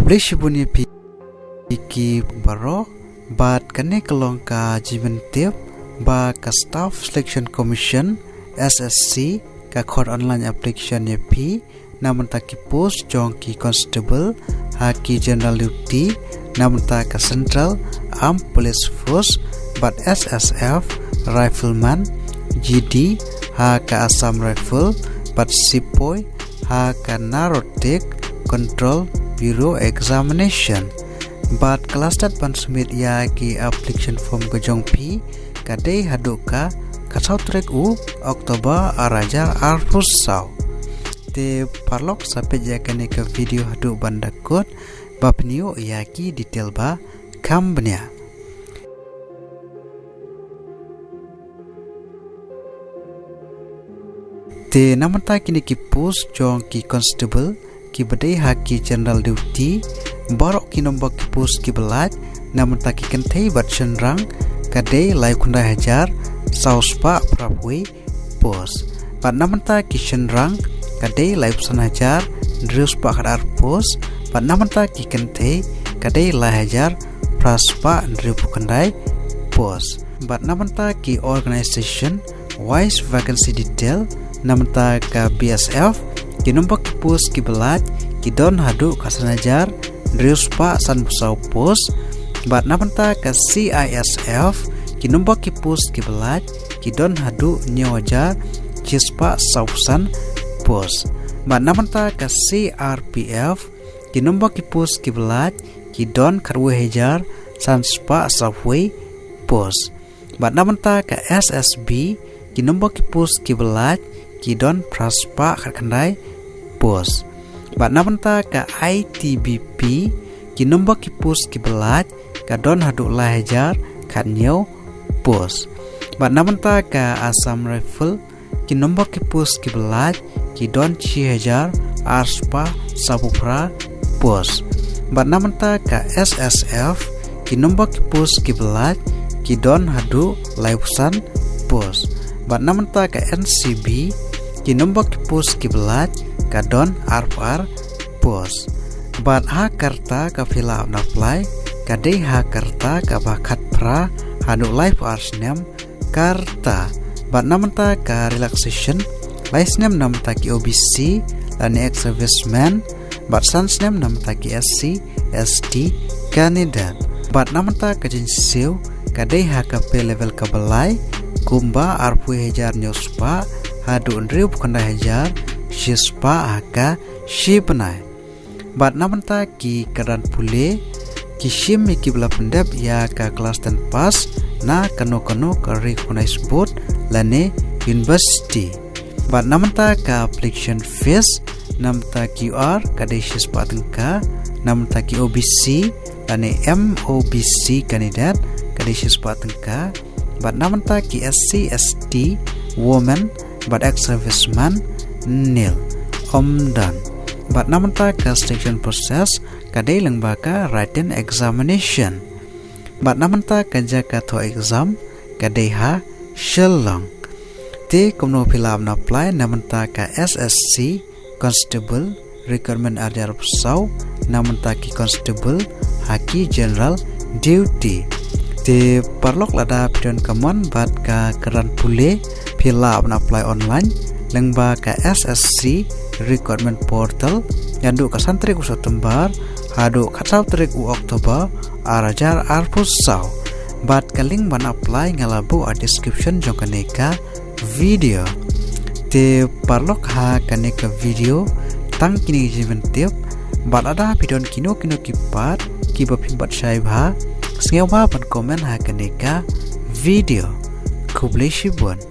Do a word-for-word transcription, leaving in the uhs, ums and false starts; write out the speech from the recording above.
Khublei shibun ïa phi ki baroh, bad kane ka long ka jingpyntip ba ka Staff Selection Commission, S S C, ka khot online application ïa phi na bynta ki post jong ki constable ha ki general duty na bynta ka Central Armed Police Force, bad S S F, Rifleman, G D ha ka Assam Rifle, bad Sepoy ha ka Narcotic Control Bureau Examination. Bad ka last date ban submit ïa ki application form ka jong phi ka dei haduh ka khatsaw tarik u October ar hajar arphew saw. Te paralok, sa peit ïa kane ka video haduh ban da kut ba phin ïoh ïa ki detail ba kham bniah. Te na bynta kine ki post jong ki constable kiba dei ha ki general duty, baroh ki nombor ki post kiba lait na bynta ki kynthei bad shynrang ka dei laiphew khyndai hajar saw spah phraphew post. Bad na bynta ki shynrang ka dei laiphew san hajar hynriew spah khatar post. Bad na bynta ki kynthei ka dei lai hajar phra spah hynriewphew khyndai post. Bad na bynta ki organization wise vacancy detail, na bynta ka B S F ki nombor ki post kiba lait ki don haduh ka san hajar hynriew spah sanphew saw post. Bad na bynta ka C I S F ki nombor ki post kiba lait ki don haduh hynñiew hajar shi spah sawphew san post. Bad na bynta ka C R P F ki nombor ki post kiba lait ki don khatwei hajar san spah sawphew post. Bad na bynta ka S S B ki nombor ki post kiba lait ki don phra spah khatkhyndai post. Bad na bynta ka I T B P ki nombor ki post kiba lait ka don haduh lai hajar khathynñiew post. Bad na bynta ka Assam Rifle ki nombor ki post kiba lait ki don shi hajar ar spah sawphew phra post. Bad na bynta ka S S F ki nombor ki post kiba lait ki don haduh laiphew san post. Bad na bynta ka N C B ki nombor ki post kiba lait ka don arphew ar post. Bad ha ka rta ka phi lah ban apply ka dei ha ka rta kaba khatphra haduh laiphew ar snem ka rta. Bad na bynta ka relaxation, lai snem na bynta ki O B C lane ex-serviceman, bad san snem na bynta ki S C S T candidate. Bad na bynta ka jingsiew ka dei ha ka pay level kaba lai, kumba arphew hajar hynñiew spah haduh hynriewphew khyndai hajar shi spah ha ka shi bnai. Bad na bynta ki kyrdan pule, ki shim ïa kiba la pyndep ïa ka class ten pass na kano kano ka recognized board lane university. Bad na bynta ka application fees, na bynta ki U R ka dei shi spah tyngka, na bynta ki O B C lane M O B C candidate ka dei shi spah tyngka. Bad na bynta ki S C S T, women bad ex-serviceman, nil, ym don. Bad na bynta ka selection process ka dei lyngba ka written examination. Bad na bynta ka jaka thoh exam ka dei ha Shillong. Te kumno phi lah ban apply? Na bynta ka S S C Constable Recruitment ar hajar arphew saw, na bynta ki constable ha ki general duty. Te paralok, lada phi don ka mon bad ka kyrdan pule, phi lah ban apply online lyngba ka S S C Recruitment Portal naduh ka san tarik u September haduh khatsaw tarik u October ar hajar arphew saw. Bad ka link ban apply nga la buh ha description jong kane ka video. Te paralok, ha kane ka video tang kine ki jingpyntip. Bad lada phi don kino kino ki pat kiba phim pat shai bha, sngewbha ban comment ha kane ka video. Khublei shibun.